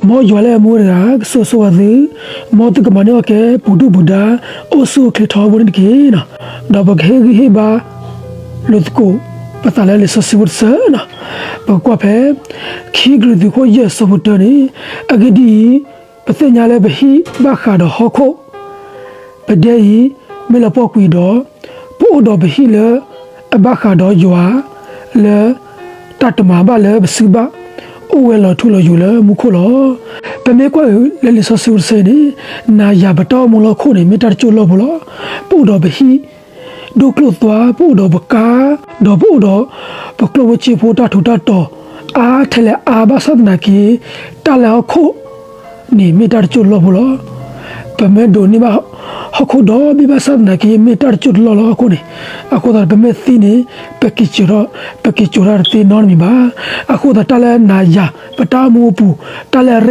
မ်ယွၤလၢအမူတဂၤ ကဆိၣ်ဂ့ၤဆိၣ်ဝါသု, မ်သုကမၤန့ၢ်အီၣ်ကဲ ပူၤဒူၣ်ပူၤဒါ အိၣ်ဆူၣ်အိၣ်ချ့ထီဘိန့ၣ်တက့ၢ်. ဒီးပကဟ့ၣ်ဂံၢ်ဟ့ၣ်ဘါ လိာ်သကိး ပသးလၢလံာ်စီဆှံဖိတဆၢန့ၣ်, ပကကွၢ်ဖဲ ခံကရံၣ်သူးခိၣ်ယဲၢ်ဆၢဖိတၢန့ၣ်, အဂ့ၢ်ဒ်အံၤ, ပသ့ၣ်ညါလၢပဟံၣ်ဘၣ်ဃးဒီးဟီၣ်ခိၣ် ပဒဲအံၤ မ့ၢ်လၢပှီၢ်ကွံာ်ဒီး, ပအိၣ်ဒီးပဟံၣ်လၢအဘၣ်ဃးဒီးယွၤ လၢတၢ်တမၤဘၣ်လၢပစုဘၣ် အိၣ်ဝဲလီၤထူလီၤယိာ်လၢမူခိၣ်လီၤ. ပမ့ၢ်ကွၢ်လၢလံာ်စီဆှံတဆၢအံၤန့ၣ်, နၤယၤပတၢ်အိၣ်မူလၢဟီၣ်ခိၣ်န့ၣ် မ့ၢ်တၢ်တစိၢ်လီၢ်ဖိလီၤ. ပအိၣ်ဒီးပဟံၣ် ဒိၣ်ကျိၣ်သွါ, ပအိၣ်ဒီးပကါ, ဒီးပအိၣ်ဒီးပကျိၣ်ဖိစ့ဖိ တၢ်ထူးတၢ်တီၤ အါထဲလဲၣ်အါဘၣ်ဆၣ်သနာ်က့, တၢ်လၢဟီၣ်ခိၣ်န့ၣ် မ့ၢ်တၢ်တစိၢ်လီၢ်ဖိလီၤ. ပမ့ၢ်ဒိးန့ၢ်ဘၣ်ဟီၣ်ခိၣ်ဒီဘ့ၣ်ဘၣ်ဆၣ်သနာ်က့ မ့ၢ်တၢ်တစိၢ်တလီၢ်လၢဟီၣ်ခိၣ်န့ၣ်, အဃိသတး ပမ့ၢ်သံန့ၣ် ပက့ၤစိာ်ထီၣ်, ပက့ၤစိာ်တၢ်တသ့နီတမံၤဘၣ်. အဃိသတး တၢ်လၢနၤယၤ ပတၢ်အိၣ်မူအပူၤ, တၢ်လၢ